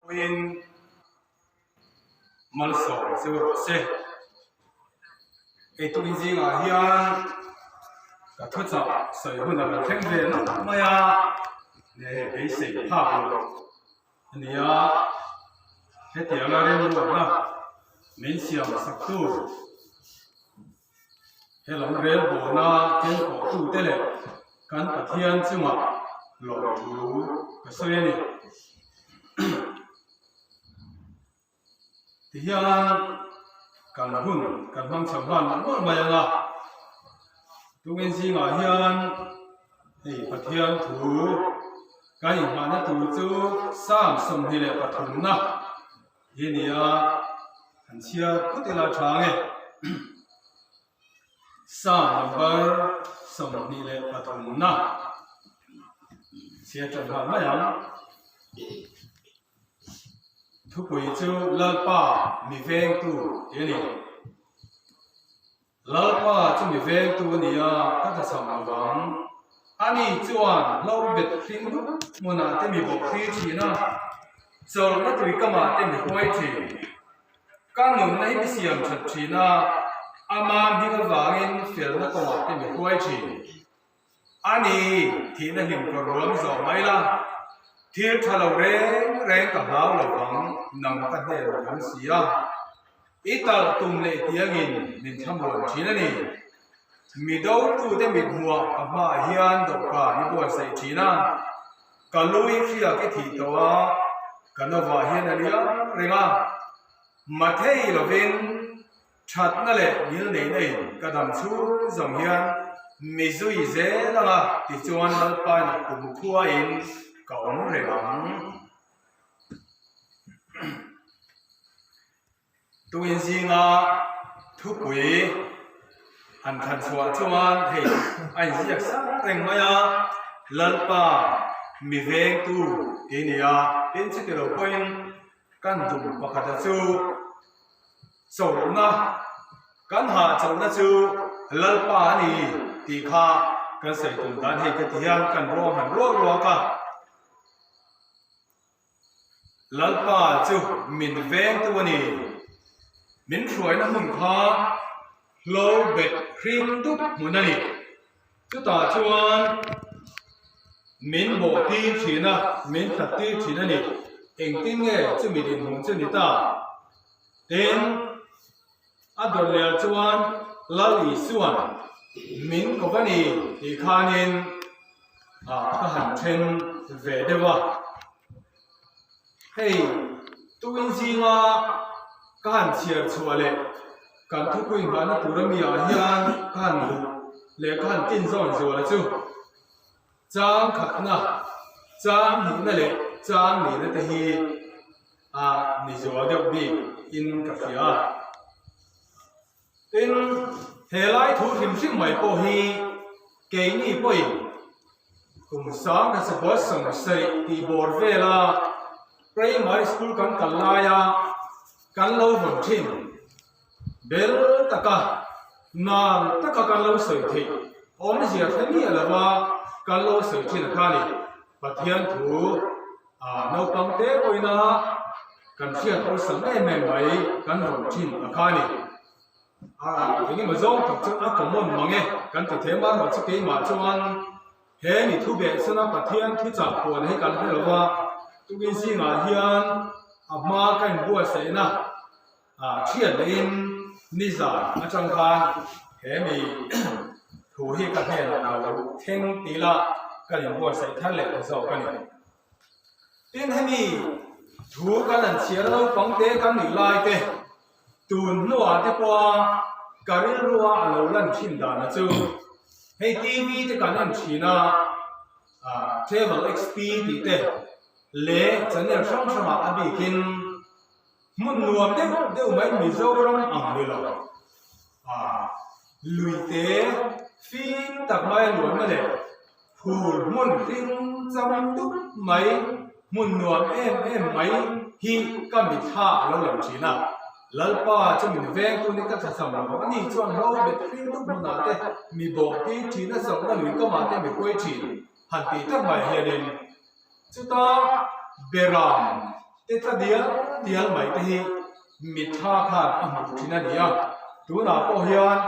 Puiin malsawm che u rawh se. Hei tukin zingah hian ka thuchah sawi hun a lo thleng ve nawk mai a, nge hei beisei phak loh a ni a, hetianga rilruatna min siam sak tu He lam rel bawhna kenkawhtute leh kan Pathian chungah lawmthu ka sawi a ni. Tihian kan hun kan hmang chho nghal mawlh mawlh mai ang a, tungin zingah hian hei Pathian thu kan inhmahna tur chu Psalm 23 na Hi nia, han chhiar phawt ila tha nge. Psalm number 23 na chhiar tan nghal mai ang. Thupui chu Lalpa mi vengtu tih a ni. Lalpa chu mi vengtu a ni a, ka tlachham lo vang. Ani chuan hlo bet hring dup hmunah te mi bawk thlir thin a, chawlhna tui kamah te mi huai thin. Ka nunna hi mi siam that thin a, ama hming avangin felna kawngah te mi huai thin. Ani thihna hlim ka ruam zawh mai la, thil tha lo reng reng ka hlau lo vang, nang ka hnen a awm si a. I talh tum leh tiangin min thlamuan thin a ni. Mi dotute mithmuah ka hmaah hian dawhkan i buatsaih thin a, ka lu i hriak i thih tawh a, ka novah hian a liam reng a, mathei lovin Thatna leh ngilneihna in ka dam chhung zawng hian mi zui zel ang a, tichuan Lalpaina kum khua in ka awm reng ang. Tuin zinga thupui han thlan chhuah chuan hei a inziak sang reng mai a, Lalpa mi vengtu tih a ni a, tin chuti lo pawhin Kan dum pakhata chu chawlhna, kan hah chawlhna chu Lalpa a ni tih kha kan sawi tum dan hei ka ti hian kan ruang han ruak ruak a. Lalpa chu min vengtu a ni. Min hruaina hmun kha hlo bet hring dup hmun a ni. Chutah chuan min bawh tir thin a, min that tir thin a ni. Engtin nge chumi dinhmun chu ni ta? Tin, a dawt leh ah chuan Lal Isua'n min kawp a ni tih khanin ka han then ve deuh a. Hei, tuin zinga ka han chhiar chhuah leh kan thupui nghahna tur ami ah hian ka han duh leh ka han tin zawn zual a chu. Chang khatna, chang hnihna leh chang nihna te hi a ni zual deuh bik in ka hria a. Tin, he lai thu hrim hrim mai pawh hi keini pawhin kum sang ka support sawmsarih tih bawr vela primary school kan kal laia kan lo vawn thin bel taka nal taka kan lo sawi theih awmzia hre miah lova kan lo sawi thin a kha ni. Pathian thu naupang te pawhin a kan hriat awlsam em em mai kan rawn thin a kha a ni. Eng emaw zawng tak chu a common mang e kan ti thei amaherawh chu keimah chuan he mi thu beh chuna Pathian thu chah puan hi kan hre lova tukin zingah hian a hma ka inbuatsaihna Thian lehin nizan atang khan he mi thu hi ka hnenah a lo thleng tih la kan inbuatsaih thar leh ta zawk a ni. Tin hemi thu kan han chhiar a naupang te kan nih lai te tun hnuah te pawha ka rilrua a lo lan thin dan a chu hei TV te kan en thin a Travel XP tih te leh channel hrang hrangah a bikin Hmun nuam deuh deuh mai Mizoram ang ni lo. Ah, lui te fim tak mai a nuamna leh phul hmun hring cham dup mai hmun nuam em em mai hi ka mitthla a lo lang thin a. Lalpa chu min veng tun i ka thlacham lo vang a ni chuan hlo bet hring dup hmunah te mi bawh tir thin a chawlhna lui kamah te mi huai thin han tih tak mai hianin chuta Beram. te tla dial dial mai te hi mitthla khan a hmuh thin a ni a, tunah pawh hian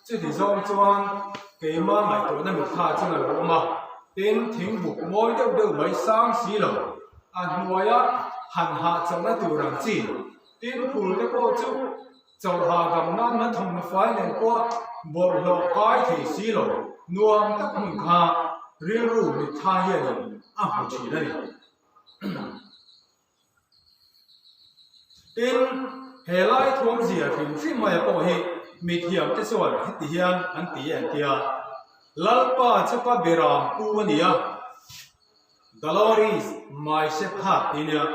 chuti zawng chuan keimah ngaihtuahna mitthla chuan a lo awm a, tin thingbuk mawi deuh deuh mai sang si lo a hnuaia han hahchawlhna tur ang chi tin phul te pawh chu Chawlhha dam nan na thawmhnaw fai nen pawh bawlhhlawh kai thei si lo nuam tak hmun kha rilru mitthla hianin a hmu thin a ni. Tin, he lai thuamzia hrim hrim maia pawh hi mithiam te chuan heti hian an ti e an ti a, Lalpa chu ka beram pu a ni a, The Lord is my shepherd tih a nia.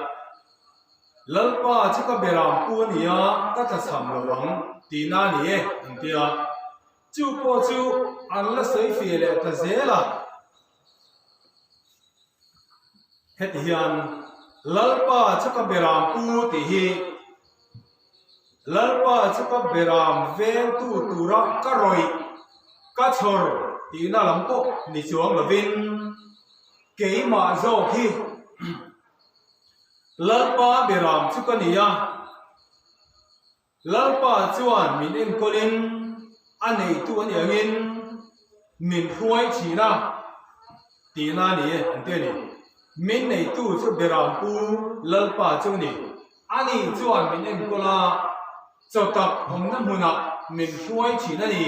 Lalpa chu ka beram pu a ni a, ka tlachham lo ang tihna a ni e an ti a. Chu pawh chu an la sawi fih leh ta zel a. Heti hian Lalpa chu ka beram pu tih hi Lalpa chu ka beram vengtu tura ka rawih, ka chhawr tihna lam pawh ni chuang lovin keimah zawk hi Lalpa beram chu ka ni a, Lalpa chuan min enkawlin a neitu a nih angin min hruai thin a tihna a ni e an ti a ni. Min neitu chu berampu Lalpa chu a ni. Ani chuan min enkawl a, chaw tak awmna hmunah min hruai thin a ni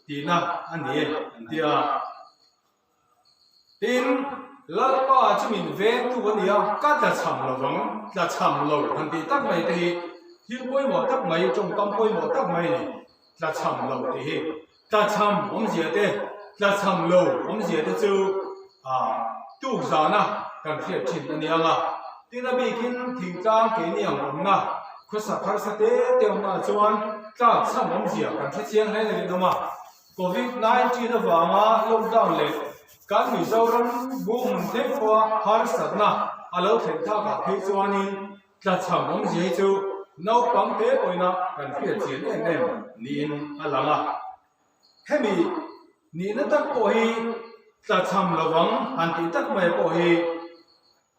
tihna a ni e an ti a. Tin, Lalpa chu min vengtu a ni a, ka tlachham lo vang, tlachham lo han tih tak mai te hi thil pawimawh tak mai, tawngkam pawimawh tak mai a ni, tlachham lo tih hi. Tlachham awmzia te, tlachham lo awmzia te chu ah tuk zana kan hriat thin a nia nga. Tin, a bikin thingtlang keini ang awmna, khawsak harsa te te awmna ah chuan tlakchham awmzia kan hre chiang hle a rinawm a. Covid 19 avanga lockdown leh kan Mizoram buhhmun thleng pawha harsatna a lo thlen thlakah phei chuanin tlachham awmzia hi chu naupang te pawhina kan hriat chian em em niin a lang a. Hemi nihna tak pawh hi tlachham lovang han tih tak mai pawh hi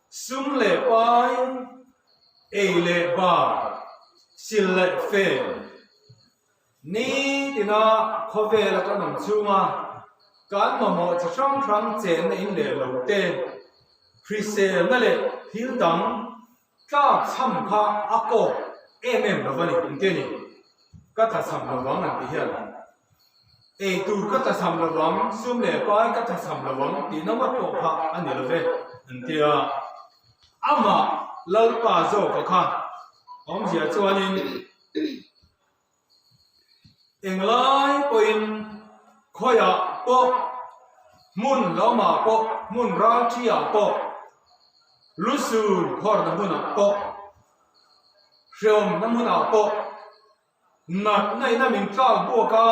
sum leh pai, ei leh bar, sil leh fen, Nitina khawvela kan awm chhunga kan mamawh chi hrang hrang chenna in leh lo te, hriselna leh thil dang tlak chham kha a kawk em em lo a ni engti a ni? Ka tlachham lo vang an ti hian ei tur ka tlachham lo vang, sum leh pai ka tlachham lo vang tihna ngawt pawh kha a ni lo ve an ti a, amah Lalpa zawka kha awmzia chuanin. Englai pawhin khawiah pawh, hmun lamah pawh, hmun ralṭhiah pawh, lusun khawrna hmunah pawh, hreawmna hmunah pawh natna ina min tlak buak a,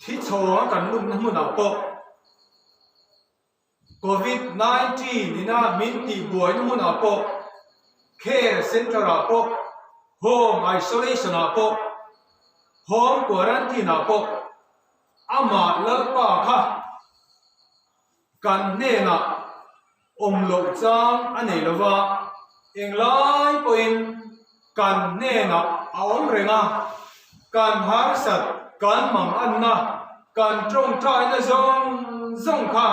thi chhawnga kan lumna hmunah pawh. Covid 19 ina min tih buaina hmunah pawh, care centre ah pawh, home isolation ah pawh, home quarantine ah pawh amah Lalpa kha kan hnenah awm loh chang a nei lova, englai pawhin kan hnenah a awm reng a, kan harsat, kan manganna, kan tawngtaina zawng zawng kha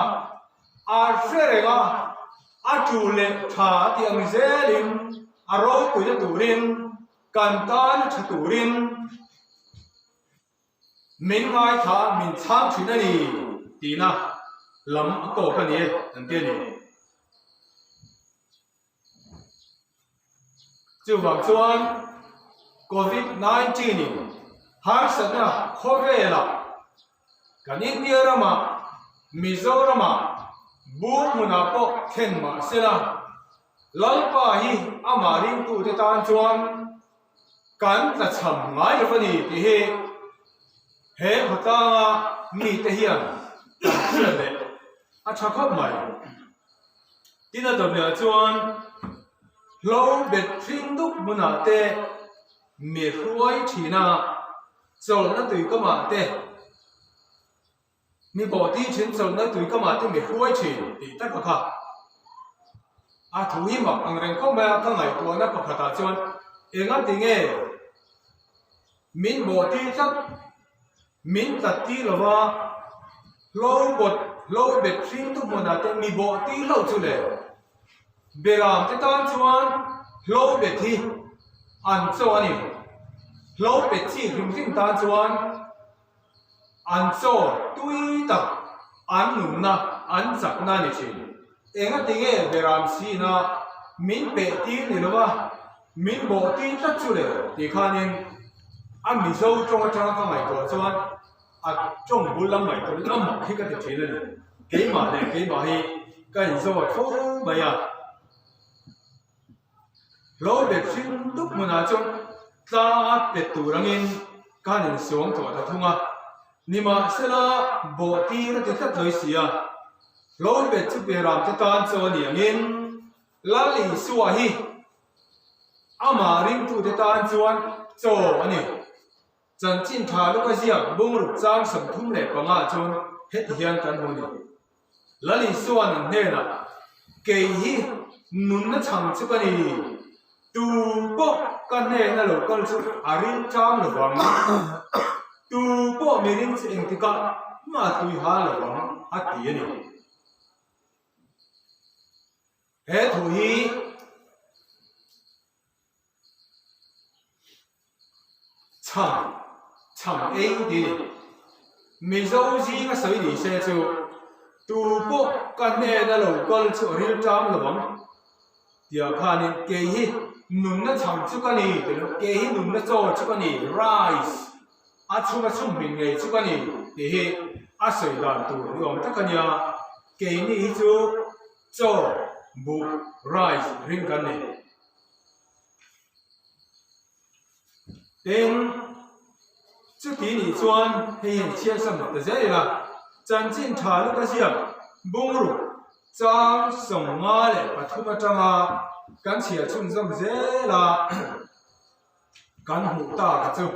a hre reng a, a tu leh tha tih ang zelin a ropuina turin, kan tana tha turin min ngaithla, min chhang thin a ni tihna lam a kawk a ni e, an ti a ni. Chuvang chuan Covid 19 in harsatna khawvelah kan India ramah Mizoramah bur hmunah pawh thlen mah sela Lalpa hi amah ringtute tan chuan kan tlachham ngai lo a ni tih hi he khawtlanga mite hian kan hriat leh a tha khawp mai. Tin a dawhliah chuan hlo bet hring dup hmunah te mi hruai thin a, chawlhna tui kamah te mi bawh ti thin chawlhna tui kamah te mi hruai thin tih tak a kha. A thu hi mak ang reng khawp mai a, ka ngaihtuahna pakhatah chuan engati nge min bawh tir tlat, min tlat tir lo va, hlo bawt, hlo bet hring tu hmunah te mi bawh tir hlauh chu le. Beram te tan chuan hlo bet hi an chaw a ni. Hlo bet chi hrim hrim tan chuan An chaw tui tak an nunna an chakna a ni thin. Engati nge Beram sina min peh tir ni lova min bawh tir tlat chu le tih khanin a Mizo tawng atanga ka ngaihtuah chuan a tawng bul lam ngaihtuah in a mak hi ka ti thin a ni. Keimah leh keimah hi ka inzawt fo mai a. Lo bet hring dup hmunah chuan tlang a pet tur angin ka han insuang tawh ta thung a, nimahsela bawh tir a ti tlat lawi si a. Lo bet chu Beram te tan chaw a ni angin Lal Isua hi amah ringtute tan chuan chaw a ni. Chanchin tha luka ziak bungruk chang 35 chuan heti hian kan hmu a ni. Lal Isua'n an hnenah, Kei hi nunna chhang chu ka ni, tu pawh ka hnena lo kal chu a rilṭam lo vang, tu pawh miring chu engtikah mah tui ha lo vang, a ti a ni. He thu hi. Chhang, chhang ei ti a ni. Mizo zinga sawi ni se chu tu pawh ka hnena lo kal chu a rilṭam lo ang tih khanin kei hi nunna chhang chu ka ni ti lo, kei hi nunna chaw chu ka ni, rice a chhunga chhum hmin ngei chu ka ni tih hi a sawi dan tur ni awm tak a nia. Keini hi chu chaw, buh, rice ring kan ni. Tin, chuti nih chuan hei hian chhiansam ta zel ila, chanchin tha luka ziak bungruk chang 53 atanga kan chhiar chhunzawm zel a kan hmuh ta kha chu.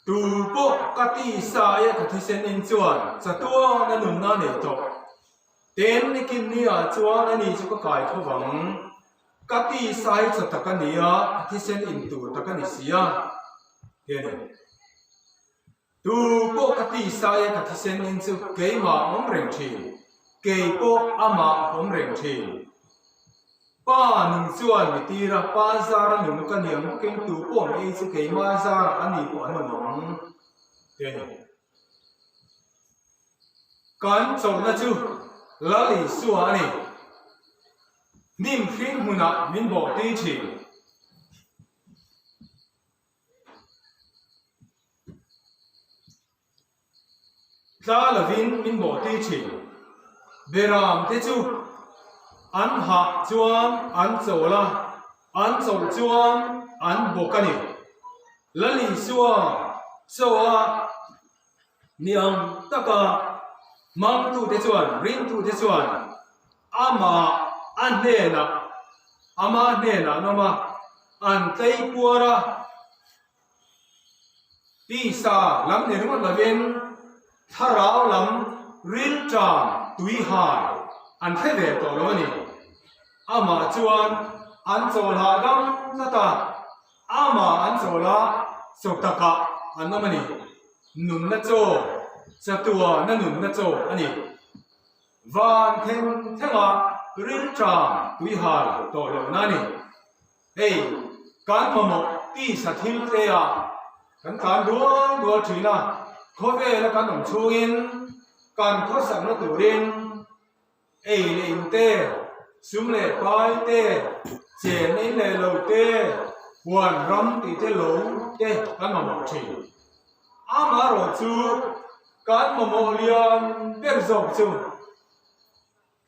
Tu pawh ka tisa e ka thisen in chuan chatuan a nunna a nei tawh. Tin, nikin ni ah chuan ani chu ka kai tho vang. Ka tisa hi chaw tak a ni a, ka thisen in tur tak a ni si a, ti a ni. Tu pawh ka tisa e ka thisen in chu keimah awm reng thin, kei pawh amah awm reng thin. Pa nung chuan mi tira pa zara nung ka ni ang bawkin tu pawh mi ei chu keimah zara a ni pawh an awm ang ti a ni. Kan chawlhna chu Lal Isua a ni. Hnim hring hmunah min bawh tui thin. Tla lovin min bawhtir thin. Beram te chu an hah chuan an chawl a, an chawlh chuan an bawk a ni. Lal Isua chaw a ni ang taka hmangtute chuan, ringtute chuan amah a hnenah, ama hnenah an awm a, an tleipuar a. Tisa lam ni ringawt lovin thlarau lam rilṭam tuihai an hre ve tawh lo a ni. Amah chuan an chawlhah dam tlat a, amah an chawlha chaw takah an awm a ni. Nunna chaw, chatuana nunna chaw a ni. Van thleng thlenga rilṭam tuihai tawh lohna a ni. Hei, kan mamawh tisa thil te a kan tlan dual dual thin a, khawvela kan awm chhungin kan khawsakna turin ei leh in te, sum leh pai te, chenna in leh lo te, huan ram tih te lo te kan mamawh thin. Amaherawhchu kan mamawh lian ber zawk chu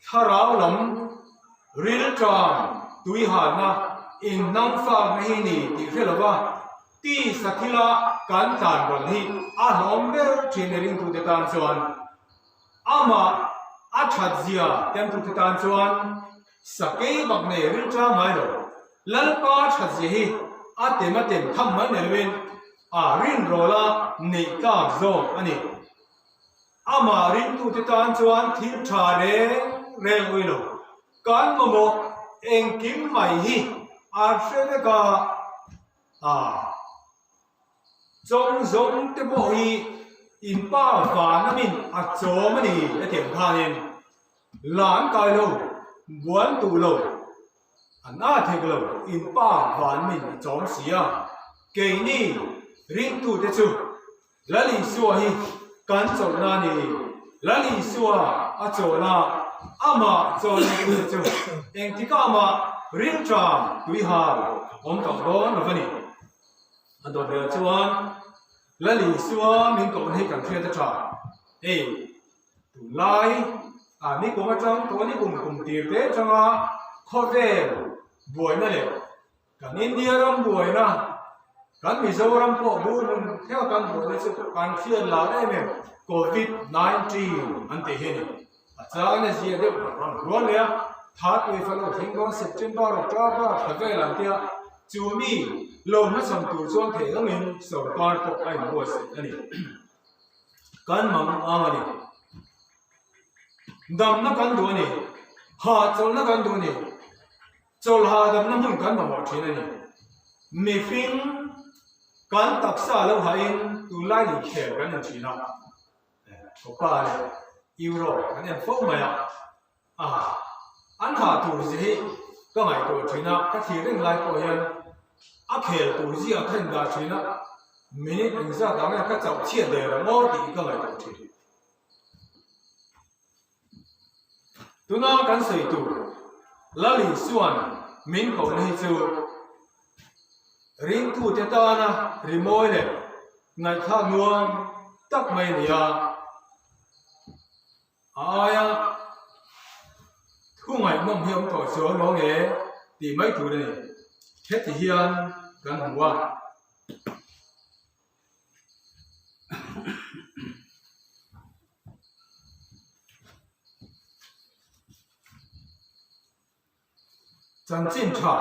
Thlarau lam rilṭam tuihalna inhnangfakna hi ni tih hre lova tisa thila kan tlan rawn hi a hlawm ber ṭhin e ringtute tan chuan amah a ṭhat zia temtute tan chuan sakei bak nei rilṭam ngai lo. Lalpa ṭhat zia hi a tem a tem tham mai nei loin a rinrawla neih tlak zawk a ni. Amah ringtute tan chuan thil tha reng reng ui lo. Kan mamawh engkim mai hi a hre vek a, a chawng zawng te pawh hi in pa van amin a chawm a ni a ti ang khanin la an kai lo, buan duh lo, an a thek lo, in pa van amin a chawm si a, keini ringtute chu Lal Isua hi kan chawlhna a ni. Lal Isua a chawlh a, amah chawlhna chu engtikah amah rilṭam tuihal awm tawh dawn lo va ni. A dawt leh chuan Lal Isua min kohna hi kan hriat a ṭha. Hei, tunlai ah nikum aṭang tawh nikum kum tir te aṭanga khawvel buaina leh Kan India ram buaina, kan Mizoram pawh bur hmun thlenga kan buaina chu kan hriat lar em em Covid 19 an tih hi a ni. A chang a zia deuh rawn rual leh a, third wave a lo thleng dawn September, October thla vel an tia, chu mi lo hmachhawn tur chuan theih angin sorkar pawh a inbuatsaih a ni. Kan mang ang a ni. Damna kan duh a ni. Hahchawlhna kan duh a ni. Chawlha damna hmun kan mamawh thin a ni. Mihring kan taksa lo hahin tunlai lei khel kan en thin a, Copa leh Euro kan en fo mai a, a an hah tur zia hi ka ngaihtuah thin a, ka thlir reng lai pawh hian a khel tur zia ka indah thin a, minute engzat ah nge ka chauh chhiat der ang aw tih ka ngaihtuah thin. Tuna kan sawi tur Lal Isua'n min kohna hi chu ringtute tana rimawi leh ngaihthlak nuam tak mai a ni a, a aia thu ngaihnawm hi awm tawh chuang lo nge tih mai tur a ni. Heti hian kan hmu a. Chanchin tha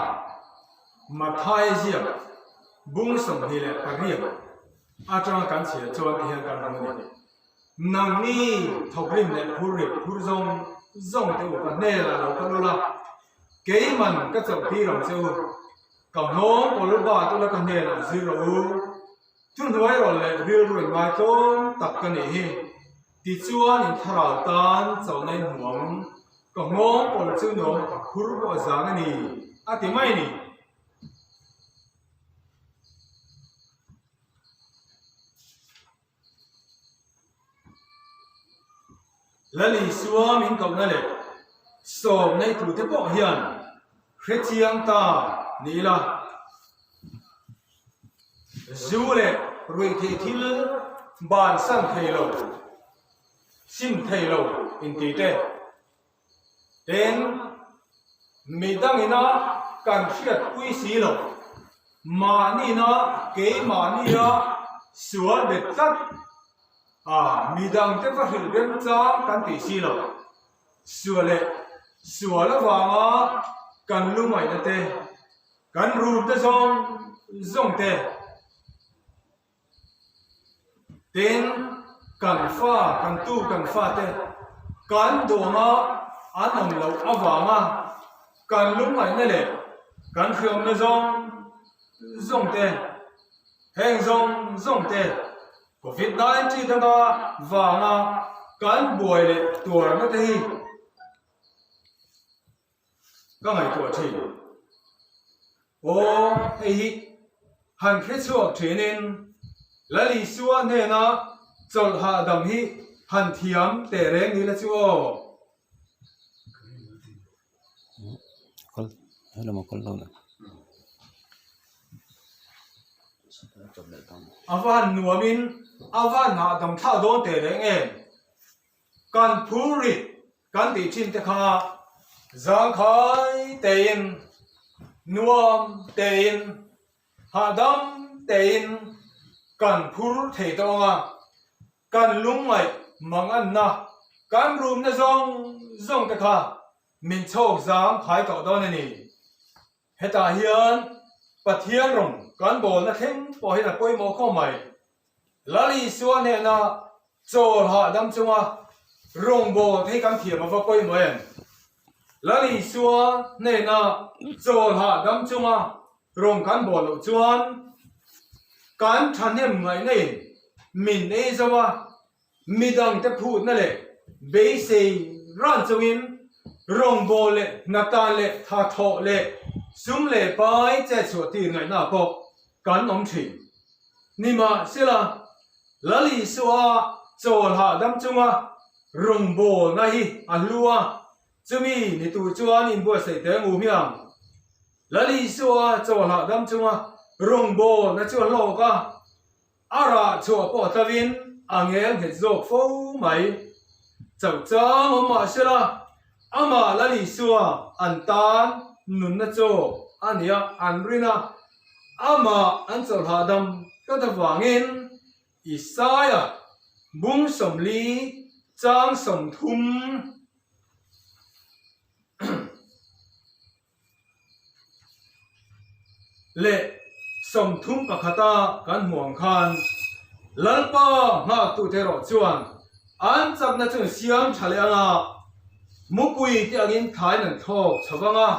Mathai ziak bung 28 atanga kan chhiar chuan ti hian kan hmu a ni. Nangni thawkrim leh phur rip phur zawng zawng te u ka hnel ah lo kal ula, keiman ka chauh tir ang che u, ka nghawng kawl bat ula ka hnel ah zir rawh u. Thuhnuai rawn leh rilru in ngaitlawm tak ka nih hi. Tichuan in thlarau tan chauhna in hmu ang. Ka nghawng kawl chu nuam ka khur pawh a zang a ni, a ti mai a ni. Lal Isua min kohna leh sawm neitute pawh hian hrechiang ta ni ila, zu leh ruihtheih thil bansan thei lo, sim thei lo inti te. Tin, midangina kan hriatpui si lo, mahnina keimahnia sual bet tlat a, midangte va hrilh remchang kan tih si lo. Sual leh sual avanga kan lungaihna te, kan rûmte zawng zawng te, Tin, kan fa, kan tu kan fate kan duhanga an awm loh avanga kan lungngaihna leh kan hriawmna zawng zawng te, heng zawng zawng te Covid 19 anga vanga kan buai leh tuarna te hi Ka ngaihtuah thin. Aw, hei hi han hre chhuak thinin Lal Isua hnena chawlh hahdam hi han thiam teh reng ni la chu aw. A va han nuamin a va han hahdam thlak dawn teh reng em? Kan phur rit kan tih thin te kha zangkhai tein, nuam tein, hahdam tein kan phur thei tawh ang a, kan lungngaih manganna, kan rumna zawng zawng te kha min chhawk zangkhai tawh dawn a ni. Hetah hian Pathian rawng kan bawlna thleng pawh hian a pawimawh khawp mai. Lal Isua hnena. Chawl hahdam chunga rawngbâwl thei kan thiam ava pawimawh em? Lal Isua hnena chawl hahdam chunga rawng kan bawl loh chuan kan thahnem ngaihna in min ei zo a, midangte phutna leh beisei ran chungin rawngbâwl leh hnatan leh thathawh leh sum leh pai chet chhuah tir ngaihna pawh kan awm thin. Nimahsela, Lal Isua chawl hahdam chunga rawngbawlna hi a hlu a, chumi ni tur chuan inbuatsaih teh ngu hmiang. Lal Isua chawl hahdam chunga rawngbawlna chu a hlawk a, a rah chhuah pawh tlovin a ngel nghet zawk fo mai. Chauh chang awm mahsela, amah Lal Isua an tan nunna chaw a nia an rin a, Amah an chawlh hahdam tlat avangin Isaia bung 40 chang 30 leh 31 a kan hmuh ang khan Lalpa nghaktute erawh chuan an chakna chu an siam tha leh ang a, mupui te angin thlaiin an thlawk chho vang a.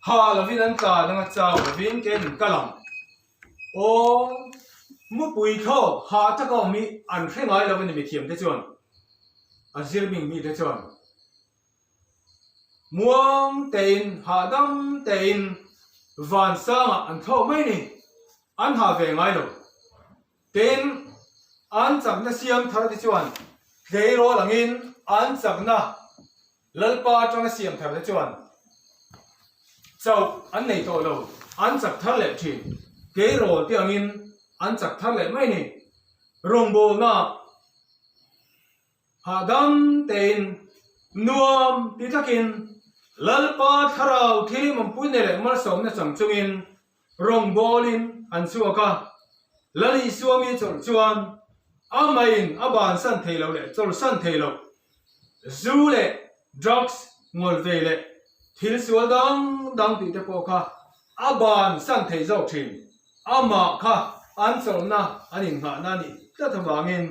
Ha lovin an tlan anga chau lovin ke an kal ang. Aw, mupui thlawk ha taka awm hi an hre ngai lo a ni mithiam te chuan, a zirming mi te chuan. Muang tein, hahdam tein vansangah an thlawk mai ni, an ha ve ngai lo. Tin, an chakna siam thar te chuan tleirawl angin an chakna Lalpa atanga siam thar te chuan chauh an nei tawh lo, an chak thar leh thin. Tleirawl te angin an chak thar leh mai ni. Rawngbawlna hahdam tein nuam ti takin Lalpa thlarau thil awmpui nei leh malsawmna chang chungin Rawngbawlin an chhuak a, Lal Isua mi chawlh chuan amahin a bansan thei lo leh chawlhsan thei lo. Zu leh drugs ngawl ve leh thil sual dang dang tih te pawh kha a bansan thei zawk thin. Amah kha an chawlhna an innghahna a nih tlat avangin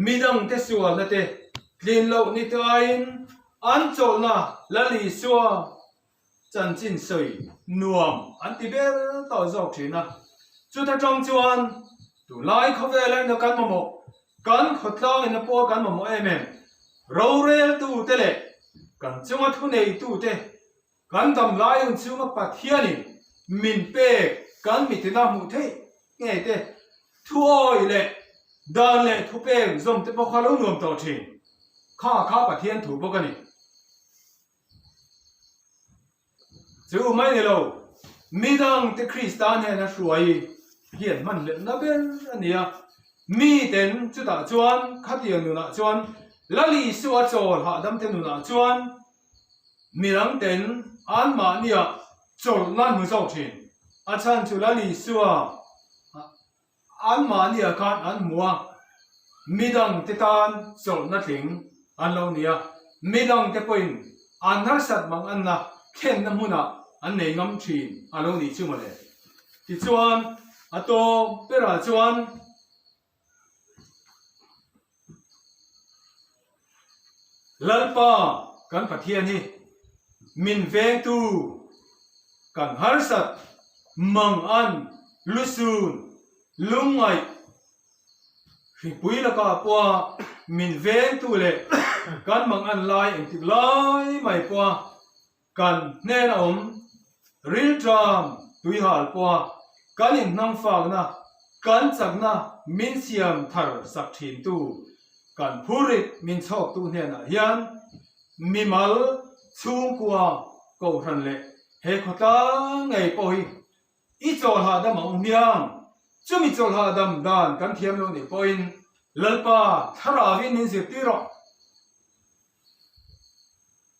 midangte sualna te tlin loh ni te aiin an chawlhna Lal Isua chanchin sawi nuam an ti ber tawh zawk thin a. Chuta tang chuan tunlai khawvela ina kan mamawh, kan khawtlang ina pawh kan mamawh em em, roreltute leh kan chunga thuneitute, kan damlai hun chhunga Pathianin min pek kan mitina hmuh theih ngei te, thuawi leh dan leh thupek zawm te pawh kha lo nuam tawh thin. Kha kha Pathian thu bawk a ni. Chu mai ni lo, midangte Krista hnena hruai hi an hman hletna ber a ni a. Miten chutah chuan khatiang nunah chuan Lal Isua chawl hahdamte nunah chuan midangten anmahniah chawlhna an hmu zawk thin. A chhan chu Lal Isua Anmahniah khan an hmu a, midangte tan chawlhna tling an lo ni a, midangte pawhin an harsat mang anna thlenna hmunah an nei ngam thin a lo nih chu mawle. Tichuan, a tawp berah chuan Lalpa kan Pathian hi min vengtu kan harsat mangan lusun lungngaih hripui lakah pawha min vengtu leh kan mangan lai engtik lai mai pawha Kan hnen a awm rilṭam tuihal pawha kan inhnangfakna, kan chakna min siam thar sak ṭhintu, kan phurrit min chhawktu hnenah hian mimal chhungkua kohhran leh he khawtlang ngei pawh hi i chawl hahdam ang u hmiang. Chumi chawl hahdam dan kan thiam lo nih pawhin Lalpa thlarauin min zirtir rawh.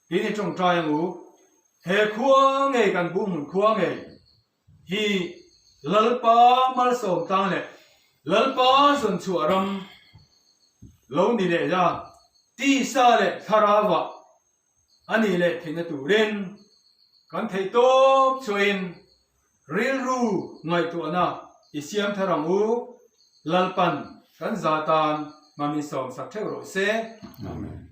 Tin i tawngtai ang u, he khua ngei kan bu hmun khua ngei hi Lalpa malsawm tlang leh Lalpa zawn chhuah ram lo ni leh la, tisa leh thlarau ah a nih leh theihna turin kan theih tawp chhuahin rilru ngaihtuahna i siam thar ang u, Lalpan kan za tan. Mami sawm sak theuh rawh se. Amen.